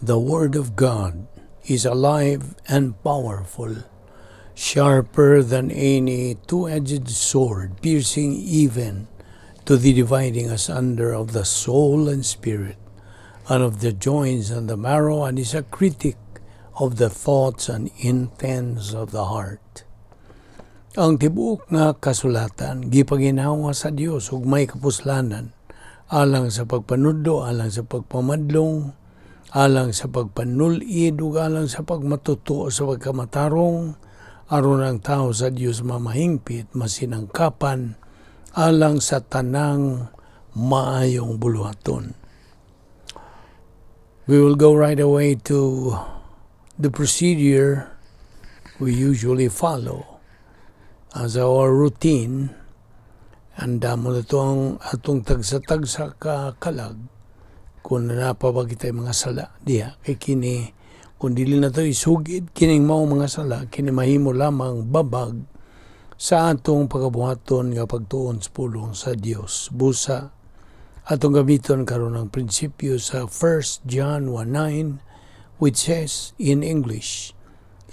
The Word of God is alive and powerful, sharper than any two-edged sword, piercing even to the dividing asunder of the soul and spirit, and of the joints and the marrow, and is a critic of the thoughts and intents of the heart. Ang tibuok nga kasulatan gipaginhawa sa Dios ug may kapuslanan alang sa pagpanudlo, alang sa pagpamadlong, alang sa pagpanulid ug alang sa pagmatutuo sa pagkamatarong, aron ang tao sa Dios mamahingpit, masinangkapan alang sa tanang maayong buluhaton. We will go right away to the procedure we usually follow as our routine. Andamo na to ang atong tagsa-tagsa ka kalag kung naa pa ba kita'y mga sala diha, kay kini, kung dili na to isugid kining mao mga sala, kini mahimo lamang babag sa atong pagabuhaton nga pagtuon sa pulong sa Dios. Busa atong gamiton karon ang prinsipyo sa 1 John 1:9, which says in English,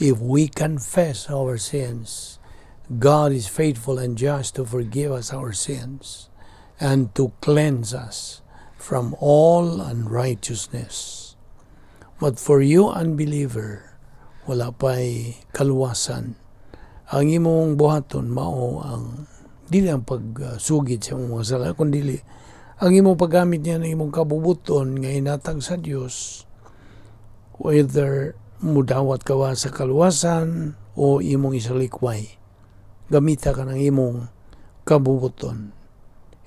"If we confess our sins, God is faithful and just to forgive us our sins and to cleanse us from all unrighteousness." But for you, unbeliever, wala pa'y kaluwasan. Ang imong buhaton mao ang dili ang pagsugid sa imong mga sala, kundi ang imong paggamit niya ng imong kabubuton nga inatag sa Dios, whether mudawat ka ba sa kaluwasan o imong isalikway. Gamita ka ng imong kabubuton.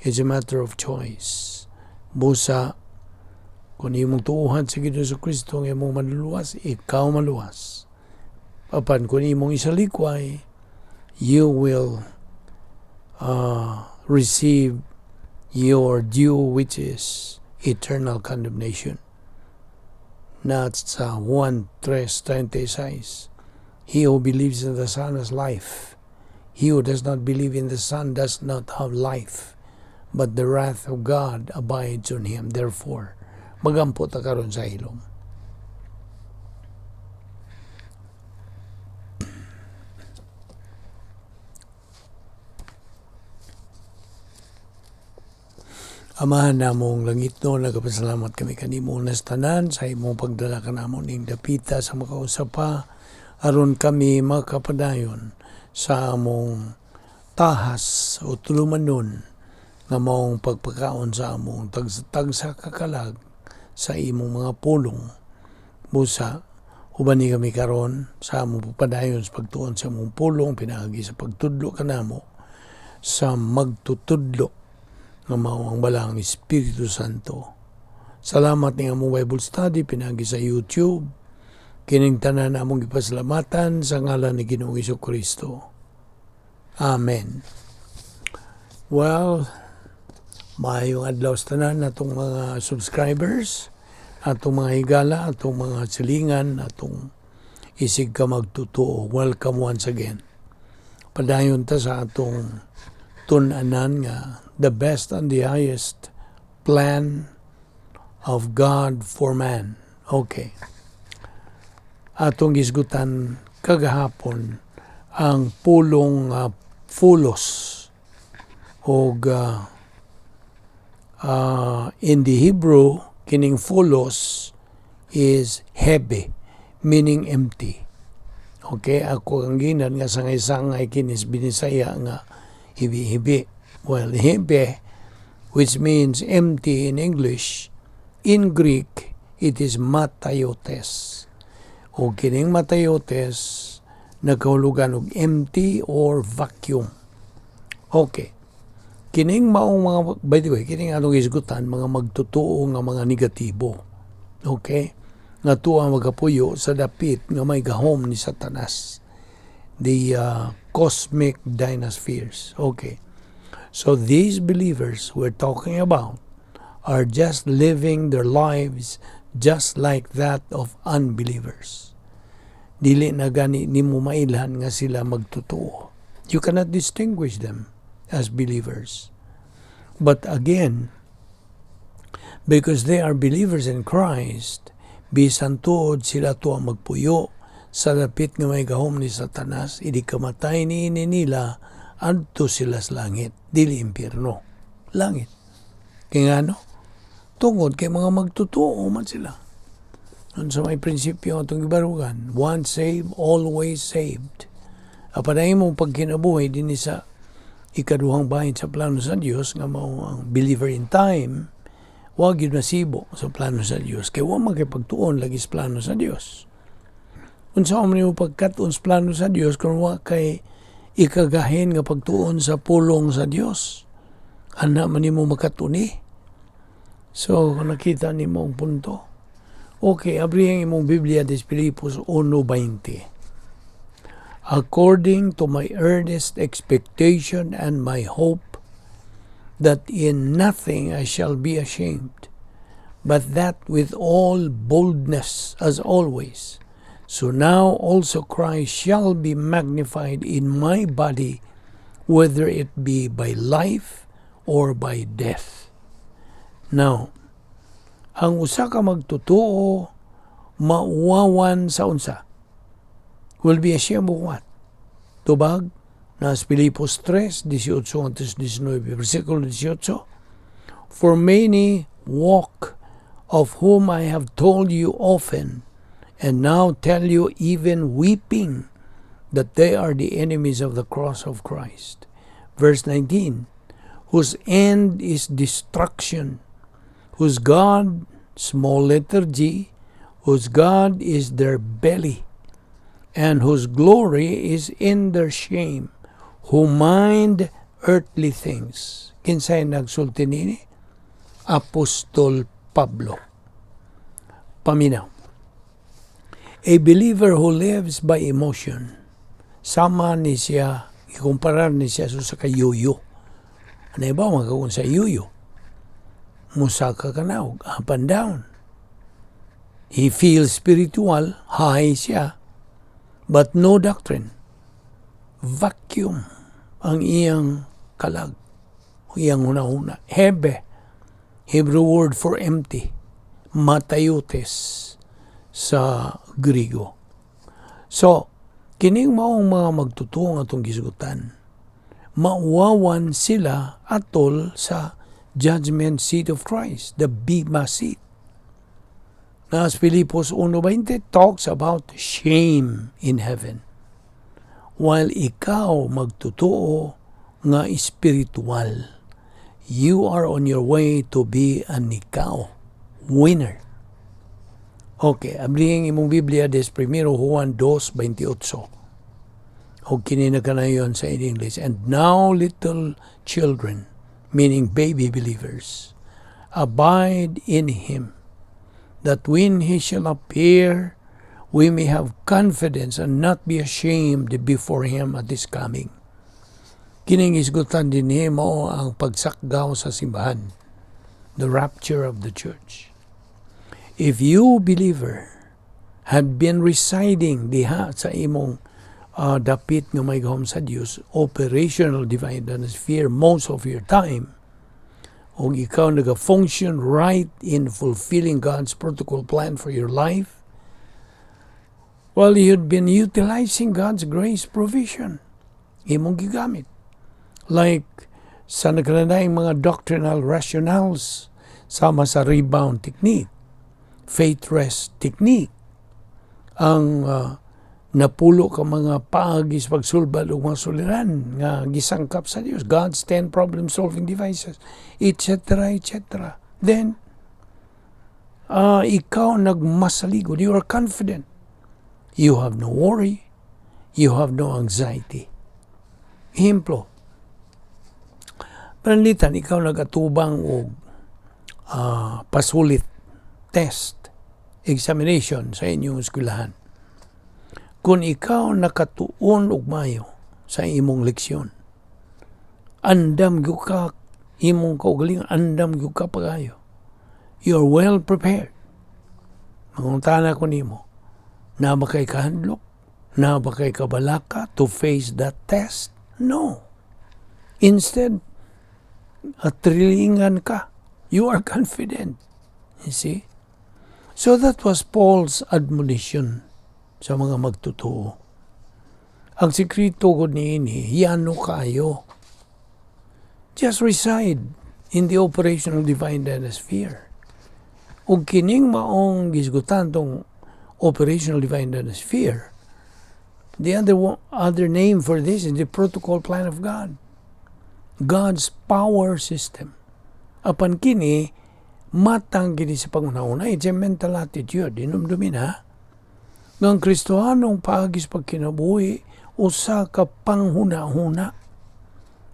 It's a matter of choice. Busa, kung imong tuuhan sa Ginoong Kristo ang imong manluluwas, ikaw maluwas. Apan kung imong isalikway, you will receive your due, which is eternal condemnation. Naa sa Juan 3:36, "He who believes in the Son has life. He who does not believe in the Son does not have life, but the wrath of God abides on him." Therefore, magampo ta karon sa hilom. Amahan namong langitnon, nagapasalamat kami kanimo nas tanan sa imong pagdala kanamo ning dapita sa makausa pa, aron kami makapadayon sa among tahas o tulumanon nga maong pagpakaon sa among tagsa kakalag sa imong mga pulong. Busa, uban ni kami karon sa among pagpadayon sa pagtuon sa among pulong, pinaagi sa pagtudlo kanamo sa magtutudlo nga mao ang Balaang Espiritu Santo. Salamat ning among Bible study pinaagi sa YouTube. Kining tanan among gipasalamatan sa ngalan ni Ginoong Kristo. Amen. Well, maayong adlaw sa tanan atong mga subscribers, atong mga higala, atong mga silingan, atong isig ka magtutuo. Welcome once again. Padayon ta sa atong tun-anan nga the best and the highest plan of God for man. Okay. Atong gisgutan kagahapon ang pulong fulos og in the Hebrew, kining fulos is hebe, meaning empty. Okay, ako ang ginan nga sangay-sangay kinis Binisaya nga hibi-hibi. Well, hebe, which means empty in English, in Greek, it is mataiotes. O kining mataiotes, nagkahulugan og empty or vacuum. Okay. Kining maong mga, by the way, kining atong isgutan, mga magtotoo nga mga negatibo. Okay? Nga tuwa magapuyo sa dapit nga may gahom ni Satanas. The cosmic dynaspheres. Okay. So these believers we're talking about are just living their lives just like that of unbelievers. Dili na gani nimo mailhan nga sila magtotoo. You cannot distinguish them as believers. But again, because they are believers in Christ, Bisan tuod sila tuwa magpuyo sa dapit nga may gahom ni Satanas, idi kamatay niini nila, adto sila sa langit, dili impyerno. Langit. Kay ngano? Tungod kay mga magtotoo man sila. Unsa may prinsipyo atong gibarugan? Once saved, always saved. Apan ang imong pagkinabuhi dinhi sa ikaduhang bahin sa plano sa Dios nga mao ang believer in time, wa gyud masibo sa plano sa Dios kay wa man kay pagtuon lagi sa plano sa Dios. Unsa man nimo pagkat-on sa plano sa Dios kung wa kay ikagahin nga pagtuon sa pulong sa Dios? Ana man nimo makatuni. So, kung nakita nimo ang punto. Okay, abri ang imong Biblia des Filipos 1:20. "According to my earnest expectation and my hope, that in nothing I shall be ashamed, but that with all boldness as always, so now also Christ shall be magnified in my body, whether it be by life or by death." Now, ang usa ka magtotoo mauwawan sa unsa? Will be ashamed of what? Tubag na Filipos 3, 18 hangtod 19, versikulo 18. "For many walk, of whom I have told you often, and now tell you even weeping, that they are the enemies of the cross of Christ." Verse 19, "Whose end is destruction, whose God, small letter g, whose God is their belly, and whose glory is in their shame, who mind earthly things." Kinsay nagsulti nini? Apostol Pablo. Paminaw. A believer who lives by emotion, sama ni siya, ikumparar ni siya sa ka yoyo. Ano ba mga kung sa yoyo? Musaka ka na, up and down. He feels spiritual, high siya, but no doctrine. Vacuum ang iyang kalag, ang iyang hunahuna. Hebe, Hebrew word for empty, mataiotes sa Grigo. So, kining maong mga magtutuong atong gisgutan, mauwawan sila atol sa judgment seat of Christ, the Bema seat. Nas Filipos 1:20 talks about shame in heaven. While ikaw magtotoo nga spiritual, you are on your way to be a nikao, winner. Okay, abrihin imong Biblia des Primero Juan 2:28. O kini na kanayon sa in English. "And now, little children," meaning baby believers, "abide in Him, that when He shall appear, we may have confidence and not be ashamed before Him at His coming." Kining isgutan din mao ang pagsakgaw sa simbahan, the rapture of the church. If you, believer, had been residing diha sa imong dapit nga may gahom sa Dios, operational divine sphere most of your time, ug ikaw naga-function right in fulfilling God's protocol plan for your life, well, you'd been utilizing God's grace provision. Imong gigamit. Like sa nagkananaing mga doctrinal rationales sama sa rebound technique, faith rest technique, ang napulo ka mga paagi sa pagsulbad og mga suliran nga gisangkap sa Dios, God's 10 problem solving devices, etc., etc. Then ikaw nagmasaligod, you are confident. You have no worry, you have no anxiety. Ehemplo, pananglitan ikaw nagatubang og pasulit, test, examination sa inyong eskwelahan. Kung ikaw nakatuon og mayo sa imong leksyon, andam gyud ka imong kaugalingon, andam gyud ka pagayo. You're well prepared. Mangutana ko nimo, naa ba kay kahadlok? Naa ba kay kabalaka to face that test? No. Instead, atrilingan ka. You are confident. You see? So that was Paul's admonition sa mga magtotoo. Ang sikreto ko niini, yano kayo. Just reside in the operational divine sphere. Ug kining maong gisgutan tong operational divine sphere, the other name for this is the protocol plan of God. God's power system. Apan kini, matang kini sa panghunahuna, it's a mental attitude. Hinumdumin ha. Nga ang Kristohanong paagi sa pagkinabuhi, usa ka panghuna-huna.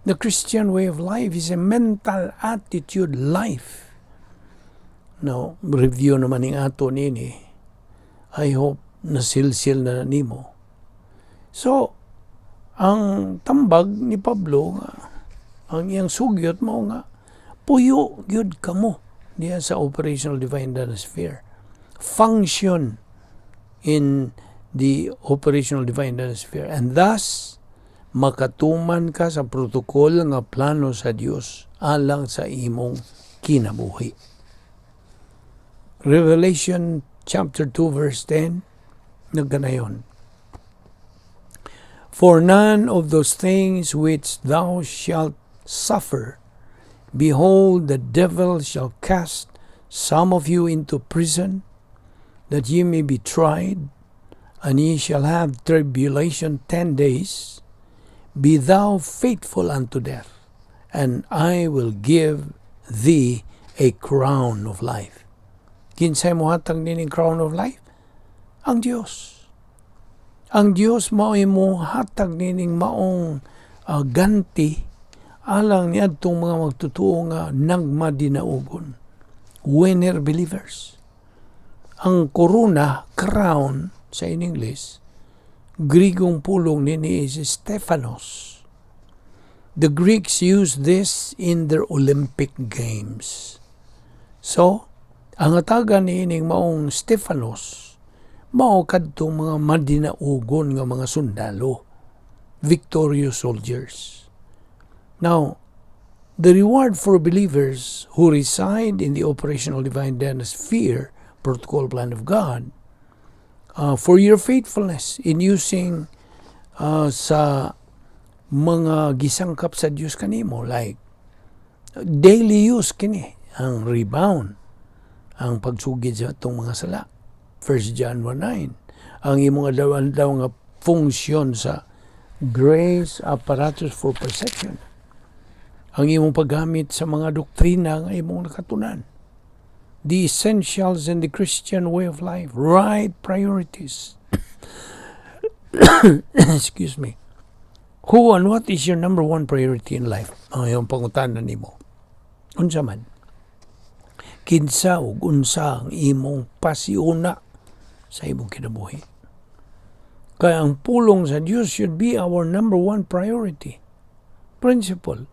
The Christian way of life is a mental attitude life. Now, review naman ning ato nini. I hope nasilsil na nimo. So, ang tambag ni Pablo nga, ang iyang sugyot mao nga puyo gyud kamo diya sa operational divine sphere. Function in the operational divine sphere. And thus, makatuman ka sa protocol nga plano sa Dios alang sa imong kinabuhi. Revelation chapter 2 verse 10, nagkanayon. "For none of those things which thou shalt suffer, behold, the devil shall cast some of you into prison, that ye may be tried, and ye shall have tribulation 10 days. Be thou faithful unto death, and I will give thee a crown of life." Kinsay mohatag nining crown of life? Ang Dios. Ang Dios mao'y mohatag nining maong ganti alang niadtong mga magtotoo nga nagmadinaugon. Winner believers. Ang korona, crown sa in English, Grigong pulong nini is Stephanos. The Greeks used this in their Olympic Games. So, ang hatagan niining maong Stephanos, mao kadtong mga madinaugon nga mga sundalo, victorious soldiers. Now, the reward for believers who reside in the operational divine sphere, protocol plan of God, for your faithfulness in using sa mga gisangkap sa Dios kanimo, like daily use kini, ang rebound, ang pagsugid sa atong mga sala, 1 John 1:9, ang imong adlaw-adlaw nga funksyon sa grace apparatus for perception, ang imong paggamit sa mga doktrina nga imong nakatunan, the essentials in the Christian way of life, right priorities. Excuse me. Who and what is your number one priority in life? Ang iyong pangutana nimo. Unsa man? Kinsa ug unsa ang imong pasiuna sa imong kinabuhi? Kaya ang pulong sa Dios should be our number one priority. Principle.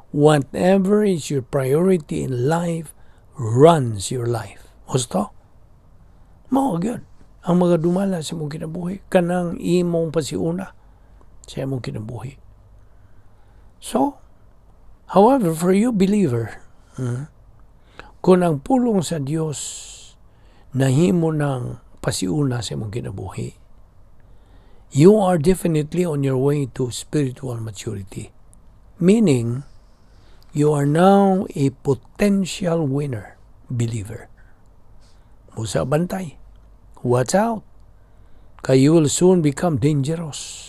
Whatever is your priority in life runs your life. Husto? Mao gyud ang mga dumala sa imong kinabuhi, kanang imong pasiuna sa imong kinabuhi. So, however, for you believer, kung ang pulong sa Dios nahimo ng pasiuna sa imong kinabuhi, you are definitely on your way to spiritual maturity. Meaning, you are now a potential winner, believer. Musa bantay. Watch out. Kay you will soon become dangerous.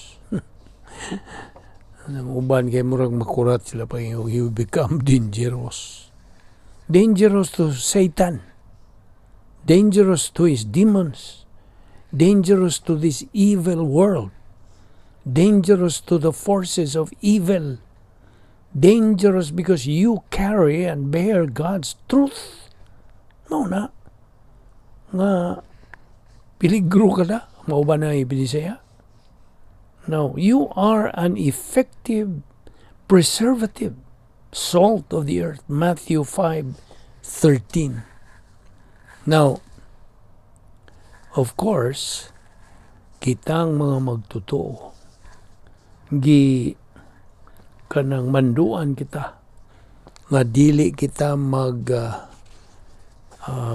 Ang uban kay murag makurat sila pa, you become dangerous. Dangerous to Satan. Dangerous to his demons. Dangerous to this evil world. Dangerous to the forces of evil. Dangerous because you carry and bear God's truth. Mao na. Nga peligro ka na. Mao ba na ibinisaya? No, you are an effective preservative, salt of the earth. Matthew 5:13. Now, of course, kitang mga magtotoo, gi kanang manduan kita nga dili kita mag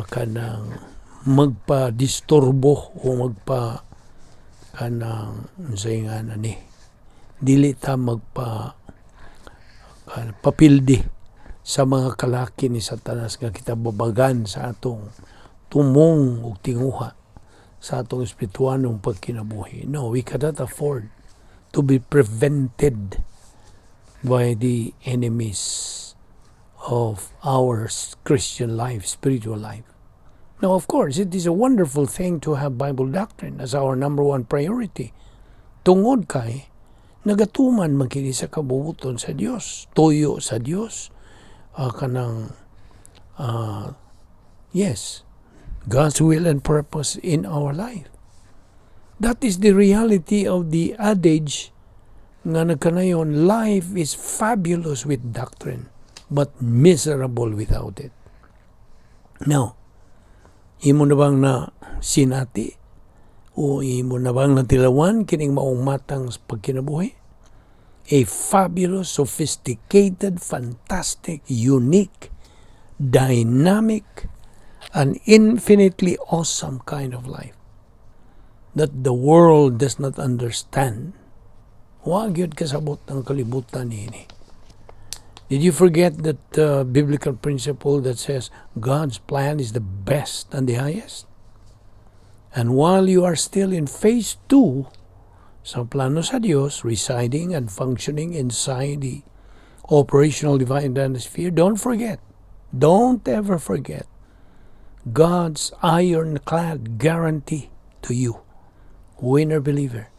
kanang Magpa-disturbo o magpa kanang unsay nga na ni, dili ta magpa papildi sa mga kalaki ni Satanas nga kita babagan sa atong tumong ug tinguha sa atong espirituanong pagkinabuhi. No, we cannot afford to be prevented by the enemies of our Christian life, spiritual life. Now, of course, it is a wonderful thing to have Bible doctrine as our number one priority. Tungod kay nagatuman man kini sa kabubuton sa Dios, tuyo sa Dios, kanang yes, God's will and purpose in our life. That is the reality of the adage nga nagkanayon, "Life is fabulous with doctrine, but miserable without it." Now, imo na bang na sinati o imo na bang natilawan kining maong matang sa pagkinabuhi? A fabulous, sophisticated, fantastic, unique, dynamic, and infinitely awesome kind of life that the world does not understand. Wa gyud kasabot ang kalibutan niini. Did you forget that biblical principle that says God's plan is the best and the highest? And while you are still in phase 2 sa plano sa Dios, residing and functioning inside the operational divine sphere, don't forget, don't ever forget God's ironclad guarantee to you, winner believer,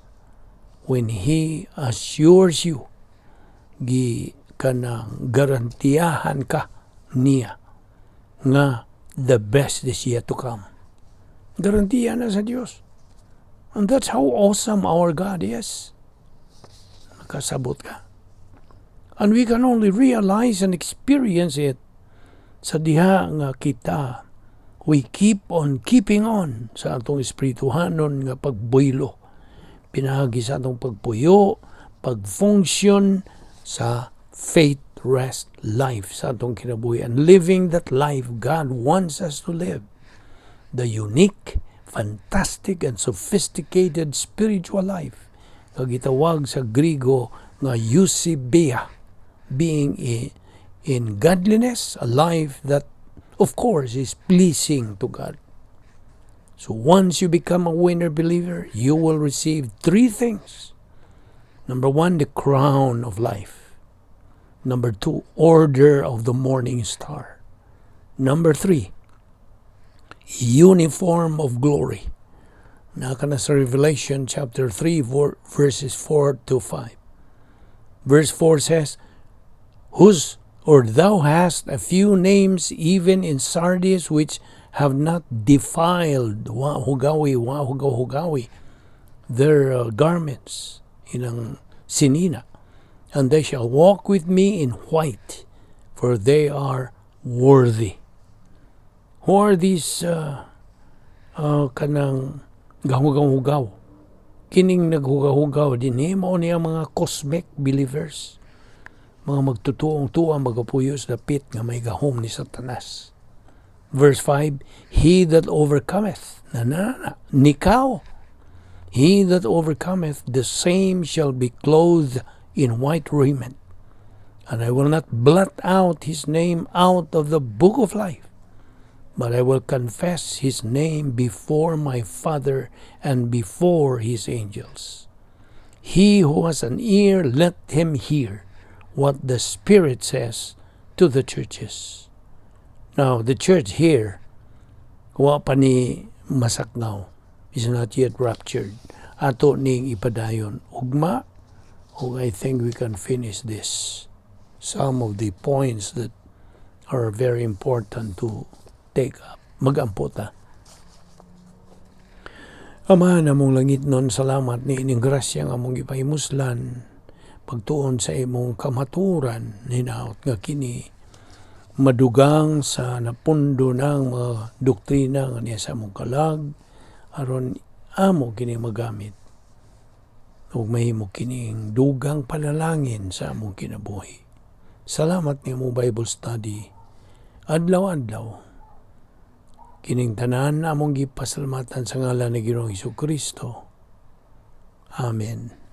when He assures you, gi kanang garantiyahan ka niya nga the best is yet to come. Garantiya na sa Dios. And that's how awesome our God is. Nakasabot ka? And we can only realize and experience it sa diha nga kita, we keep on keeping on sa atong espirituhanon nga pagbuylo, pinaagi sa atong pagpuyo, pag-function sa faith rest life sa atong kinabuhi and living that life God wants us to live. The unique, fantastic, and sophisticated spiritual life nga gitawag sa Grigo nga eusebeia, being in godliness, a life that of course is pleasing to God. So once you become a winner believer, you will receive three things. Number one, the crown of life. Number two, order of the morning star. Number three, uniform of glory. Naa kana sa Revelation chapter 3, verses 4 to 5. Verse 4 says, Whose or thou hast a few names even in Sardis which have not defiled, wa hugawi, wa hugaw hugawi, their garments, ilang sinina, and they shall walk with me in white, for they are worthy. Who are these kanang gahugaw-hugaw? Kining naghugaw-hugaw din mao niya mga cosmic believers, mga magtutuong tuwa magapuyo sa dapit nga may gahom ni Satanas. Verse 5, "He that overcometh," na na na, nikaw, "he that overcometh, the same shall be clothed in white raiment. And I will not blot out his name out of the book of life, but I will confess his name before my Father and before his angels. He who has an ear, let him hear what the Spirit says to the churches." Now, the church here, wa pa ni masakngaw, is not yet raptured. Ato ning ipadayon. Ugma, ug I think we can finish this. Some of the points that are very important to take up. Magampo ta. Ama namong langitnon, salamat ni ining grasya nga among gipahimuslan pagtuon sa imong kamaturan, hinaot nga kini madugang sa napundo ng mga doktrina nga niya sa among kalag aron amo kini magamit ug mahimo kining dugang panalangin sa among kinabuhi. Salamat ni among Bible study adlaw-adlaw. Kining tanan among gipasalamatan sa ngalan ni Ginoong Kristo. Amen.